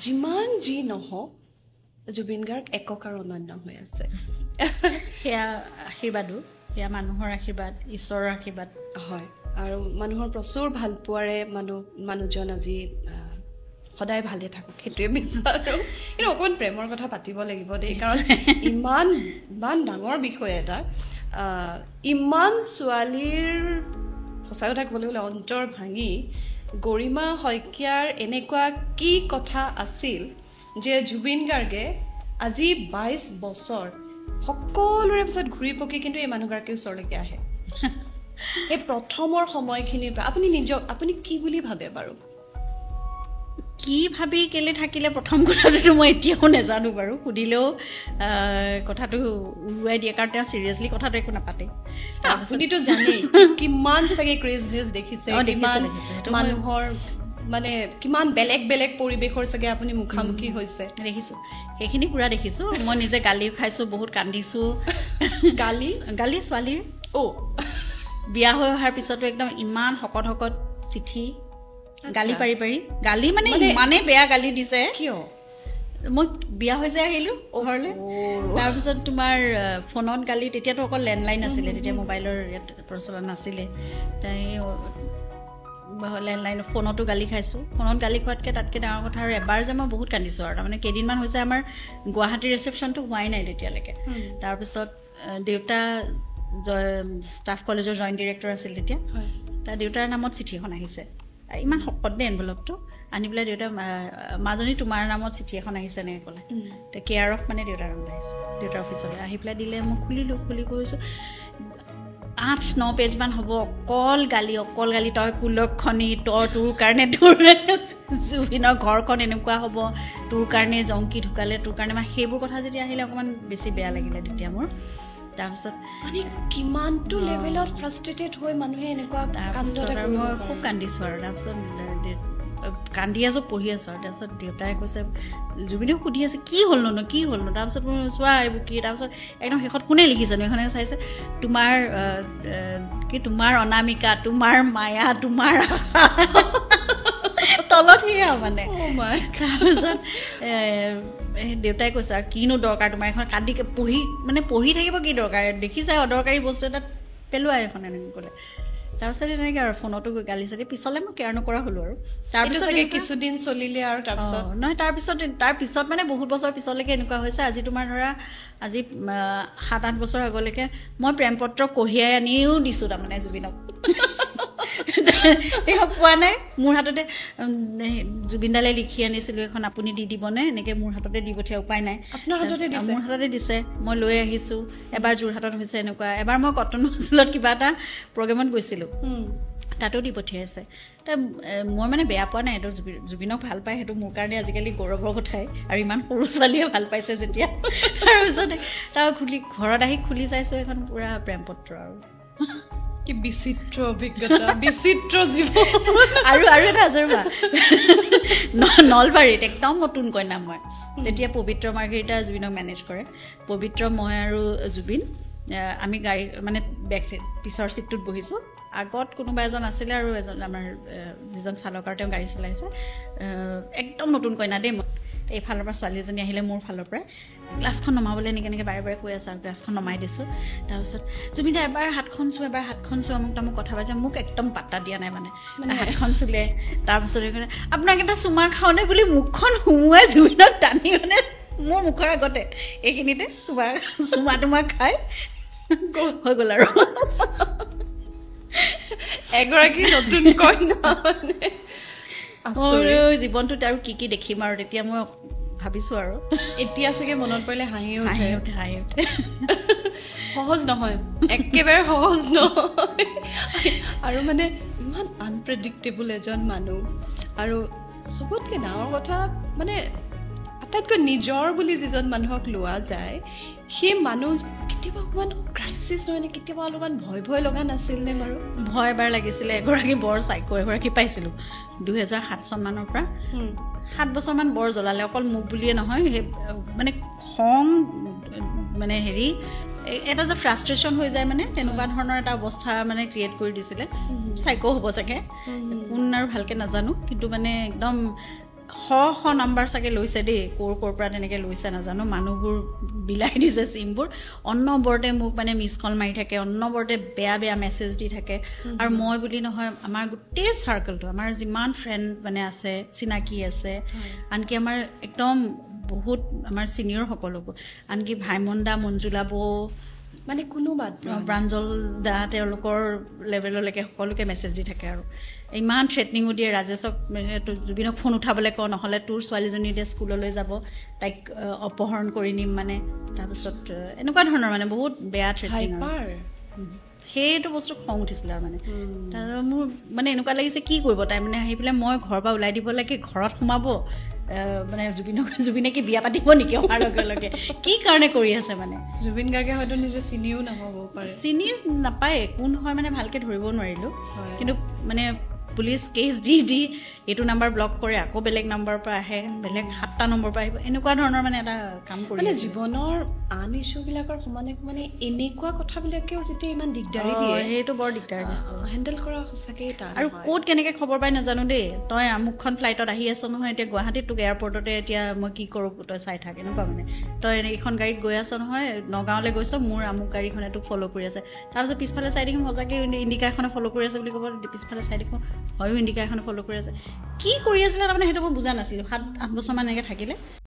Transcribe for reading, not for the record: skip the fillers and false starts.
যিমান যি নহওক জুবিন গাৰ্গ একক আৰু অনন্য হৈ আছে। সেয়া আশীৰ্বাদো, সেয়া মানুহৰ আশীৰ্বাদ, ঈশ্বৰৰ আশীৰ্বাদ। হয়, আৰু মানুহৰ প্ৰচুৰ ভাল পোৱাৰে মানুহজন আজি সদায় ভালে থাকক সেইটোৱে বিচাৰোঁ। কিন্তু অকণমান প্ৰেমৰ কথা পাতিব লাগিব দেই, কাৰণ ইমান ইমান ডাঙৰ বিষয় এটা, ইমান ছোৱালীৰ সঁচা কথা ক'বলৈ গ'লে অন্তৰ ভাঙি গৰিমা শইকীয়াৰ এনেকুৱা কি কথা আছিল যে জুবিন গাৰ্গে আজি 22 বছৰ সকলোৰে পিছত ঘূৰি পকি কিন্তু এই মানুহগৰাকীৰ ওচৰলৈকে আহে। সেই প্ৰথমৰ সময়খিনিৰ পৰা আপুনি নিজক আপুনি কি বুলি ভাবে বাৰু? কি ভাবি কেলে থাকিলে প্ৰথম কথাটোতো মই এতিয়াও নাজানো বাৰু, সুধিলেও কথাটো উৰুৱাই দিয়ে, কাৰণ তেওঁ চিৰিয়াছলি কথাটো একো নাপাতে। আপুনিতো জানেই কিমান চাগে ক্ৰেজ নিউজ দেখিছে, কিমান মানুহৰ মানে কিমান বেলেগ বেলেগ পৰিৱেশৰ চাগে আপুনি মুখামুখি হৈছে। দেখিছো, সেইখিনি পুৰা দেখিছো। মই নিজে গালিও খাইছো, বহুত কান্দিছো। গালি গালি ছোৱালীৰ। অ' বিয়া হৈ অহাৰ পিছতো একদম ইমান শকত শকত চিঠি, গালি পাৰি পাৰি, গালি মানে ইমানেই বেয়া গালি দিছে। কিয়? মই বিয়া হৈ যে আহিলো ঘৰলৈ, তাৰপিছত তোমাৰ ফোনত গালি, তেতিয়াতো অকল লেণ্ডলাইন আছিলে, তেতিয়া মোবাইলৰ ইয়াত প্ৰচলন নাছিলে, তাই লেণ্ডলাইন ফোনতো গালি খাইছোঁ। ফোনত গালি খোৱাতকৈ তাতকৈ ডাঙৰ কথা আৰু এবাৰ যে মই বহুত কান্দিছোঁ আৰু, তাৰমানে কেইদিনমান হৈছে আমাৰ গুৱাহাটীৰ ৰিচেপশ্যনটো হোৱাই নাই তেতিয়ালৈকে। তাৰপিছত দেউতা ষ্টাফ কলেজৰ জইণ্ট ডিৰেক্টৰ আছিল তেতিয়া, তাৰ দেউতাৰ নামত চিঠি এখন আহিছে, ইমান শকত দেই এনভেলপটো, আনি পেলাই দেউতা মাজনী তোমাৰ নামত চিঠি এখন আহিছে এনেকৈ ক'লে। কেয়াৰ অফ মানে দেউতাৰ নামত আহিছে, দেউতাৰ অফিচলৈ আহি পেলাই দিলে, মই খুলিলোঁ, খুলি কৈছোঁ 8-9 পেজমান হ'ব, অকল গালি, অকল গালি, তই কুলক্ষণী, তই তোৰ কাৰণে তোৰ জুবিনৰ ঘৰখন এনেকুৱা হ'ব, তোৰ কাৰণে জংকী ঢুকালে, তোৰ কাৰণে, সেইবোৰ কথা যেতিয়া আহিলে অকণমান বেছি বেয়া লাগিলে তেতিয়া মোৰ। তাৰপিছত মানে কিমানটো লেভেলত ফ্ৰাষ্ট্ৰেটেড হৈ মানুহে এনেকুৱা কাণ্ড এটা কৰিব, মই খুব কান্দিছোঁ আৰু। তাৰপিছত কান্দি আছোঁ, পঢ়ি আছোঁ আৰু। তাৰপিছত দেউতাই কৈছে, জুবিনেও সুধি আছে কি হ'লনো কি হ'লনো, তাৰপিছত মই চোৱা এইবোৰ কি, তাৰপিছত একদম শেষত কোনে লিখিছেনো এইখনে চাইছে, তোমাৰ কি তোমাৰ অনামিকা, তোমাৰ মায়া, তোমাৰ তলত সেয়া মানে। তাৰপিছত দেউতাই কৈছে আৰু কিনো দৰকাৰ তোমাৰ এখন কান্দি পঢ়ি মানে পঢ়ি থাকিব কি দৰকাৰ, দেখিছাই অদৰকাৰী বস্তু এটা পেলোৱা এখন এনেকৈ ক'লে। তাৰপিছত তেনেকৈ আৰু ফোনতো গালি চালি পিছলে মই কেয়াৰ নকৰা হ'লো আৰু। তাৰপিছত কিছুদিন চলিলে আৰু তাৰপিছত নহয়, তাৰপিছত মানে বহুত বছৰ পিছলৈকে এনেকুৱা হৈছে। আজি তোমাৰ ধৰা আজি 7-8 বছৰ আগলৈকে মই প্ৰেম পত্ৰ কঢ়িয়াই আনিও দিছোঁ তাৰমানে জুবিনক, তেওঁক পোৱা নাই, মোৰ হাততে জুবিন দালে লিখি আনিছিলোঁ এখন, আপুনি দি দিবনে এনেকৈ, মোৰ হাততে দি পঠিয়া, উপায় নাই, আপোনাৰ হাততে দিছে, মোৰ হাততে দিছে, মই লৈ আহিছোঁ। এবাৰ যোৰহাটত হৈছে এনেকুৱা, এবাৰ মই কটন হোষ্টেলত কিবা এটা প্ৰগ্ৰেমত গৈছিলোঁ, তাতো দি পঠিয়াইছে। মই মানে বেয়া পোৱা নাই, এইটো জুবিনক ভাল পায়, সেইটো মোৰ কাৰণে আজিকালি গৌৰৱৰ কথাই, আৰু ইমান সৰু ছোৱালীয়ে ভাল পাইছে যেতিয়া। তাৰপিছত তাৰ খুলি ঘৰত আহি খুলি চাইছোঁ এখন পুৰা প্ৰেম পত্ৰ আৰু। কি বিচিত্ৰ অভিজ্ঞতা, বিচিত্ৰ জীৱন। আৰু আৰু এটা আছে ৰ'বা, নলবাৰীত একদম নতুন কইনা মই তেতিয়া, পবিত্ৰ মাৰ্ঘেৰিটা জুবিনক মেনেজ কৰে, পবিত্ৰ মই আৰু জুবিন আমি গাড়ী মানে বেক চিট পিছৰ চিটটোত বহিছোঁ, আগত কোনোবা এজন আছিলে আৰু এজন আমাৰ যিজন চালক আৰু তেওঁ গাড়ী চলাইছে, একদম নতুন কইনা দেই মই। এইফালৰ পৰা ছোৱালী এজনী আহিলে মোৰ ফালৰ পৰা, গ্লাছখন নমাবলৈ এনেকৈ এনেকৈ বাৰে বাৰে কৈ আছে আৰু গ্লাছখন নমাই দিছোঁ। তাৰপিছত জুবিন দা এবাৰ হাতখন চুওঁ, এবাৰ হাতখন চুওঁ, মোক তামুক কথা পাতিছে, মোক একদম পাত্তা দিয়া নাই মানে, হাতখন চুলে। তাৰপিছত আপোনাক এটা চুমা খাওঁনে বুলি মুখখন সুমুৱাই জুবিনক টানি মানে মোৰ মুখৰ আগতে এইখিনিতে চুমা চুমা তুমা খাই হৈ গ'ল আৰু। এগৰাকী নতুন কইনা জীৱনটোত আৰু কি কি দেখিম আৰু তেতিয়া মই ভাবিছো আৰু। এতিয়া চাগে মনত পৰিলে হাঁহি উঠে, হাঁহি উঠে। সহজ নহয়, একেবাৰে সহজ নহয়। আৰু মানে ইমান আনপ্ৰেডিক্টেবল এজন মানুহ, আৰু চবতকে ডাঙৰ কথা মানে আটাইতকৈ নিজৰ বুলি যিজন মানুহক লোৱা যায় সেই মানুহ কেতিয়াবা অকণমান ক্ৰাইচিছ নহয় নে, কেতিয়াবা অলপমান ভয় ভয় লগা নাছিল নে বাৰু? ভয় এবাৰ লাগিছিলে, এগৰাকী বৰ চাইকো এগৰাকী পাইছিলোঁ 2007 চনমানৰ পৰা, 7 বছৰমান বৰ জ্বলালে, অকল মোক বুলিয়ে নহয়, সেই মানে খং মানে হেৰি এটা যে ফ্ৰাষ্ট্ৰেশ্যন হৈ যায় মানে তেনেকুৱা ধৰণৰ এটা অৱস্থা মানে ক্ৰিয়েট কৰি দিছিলে। চাইকো হ'ব চাগে, কোন আৰু ভালকে নাজানো, কিন্তু মানে একদম শ শ নাম্বাৰ চাগে লৈছে দেই, ক'ৰ ক'ৰ পৰা তেনেকৈ লৈছে নাজানো, মানুহবোৰ বিলাই দিছে চিমবোৰ। অনবৰতে মোক মানে মিছ কল মাৰি থাকে, অনবৰতে বেয়া বেয়া মেছেজ দি থাকে। আৰু মই বুলি নহয়, আমাৰ গোটেই চাৰ্কলটো, আমাৰ যিমান ফ্ৰেণ্ড মানে আছে, চিনাকি আছে, আনকি আমাৰ একদম বহুত আমাৰ ছিনিয়ৰ সকলোকো, আনকি ভাইমন দা, মঞ্জুলা বৌ, মানে কোনো বাদ, প্ৰাঞ্জল দা, তেওঁলোকৰ লেভেললৈকে সকলোকে মেছেজ দি থাকে। আৰু ইমান থ্ৰেটনিঙো দিয়ে ৰাজেশক, মানে জুবিনক ফোন উঠাবলৈ কওঁ, নহ'লে তোৰ ছোৱালীজনী এতিয়া স্কুললৈ যাব, তাইক অপহৰণ কৰি নিম মানে। তাৰপিছত এনেকুৱা ধৰণৰ মানে বহুত বেয়া থ্ৰেটনিং। সেইটো বস্তু খং উঠিছিলে আৰু মানে তাৰপিছত মোৰ মানে এনেকুৱা লাগিছে কি কৰিব তাই, মানে আহি পেলাই মই ঘৰৰ পৰা ওলাই দিব লাগে, ঘৰত সোমাব, মানে জুবিনে কি বিয়া পাতিব নেকি অহাৰ লগে লগে, কি কাৰণে কৰি আছে মানে। জুবিন গাৰ্গে হয়তো নিজে চিনিও নাপাব পাৰে, চিনি নাপায় কোন হয় মানে ভালকে ধৰিব নোৱাৰিলো। কিন্তু মানে পুলিচ কেছ দি দি এইটো নাম্বাৰ ব্লক কৰে, আকৌ বেলেগ নাম্বাৰৰ পৰা আহে, বেলেগ 7টা নম্বৰৰ পৰা আহিব, এনেকুৱা ধৰণৰ মানে এটা কাম কৰি মানে জীৱনৰ আন ইছ্যুবিলাকৰ সমানে সমানে এনেকুৱা কথাবিলাকেও যেতিয়া ইমান দিগদাৰী দিয়ে, সেইটো বৰ দিগদাৰ দিছে হেণ্ডেল কৰা সঁচাকেই টান। আৰু ক'ত কেনেকৈ খবৰ পাই নাজানো দেই, তই আমুকখন ফ্লাইটত আহি আছ নহয় এতিয়া গুৱাহাটীত, তোক এয়াৰপৰ্টতে এতিয়া মই কি কৰোঁ তই চাই থাক, এনেকুৱা মানে। তই এইখন গাড়ীত গৈ আছ নহয়, নগাঁৱলৈ গৈছ, মোৰ আমুক গাড়ীখনে তোক ফ'ল' কৰি আছে। তাৰপিছত পিছফালে চাই দেখিম সঁচাকৈ ইণ্ডিকা এখনে ফ'ল' কৰি আছে বুলি ক'ব, পিছফালে চাই দেখোঁ হয়ো ইণ্ডিকা এখনে ফ'ল' কৰি আছে। কি কৰি আছিলে তাৰমানে সেইটো মই বুজা নাছিলোঁ। 7-8 বছৰমান এনেকৈ থাকিলে।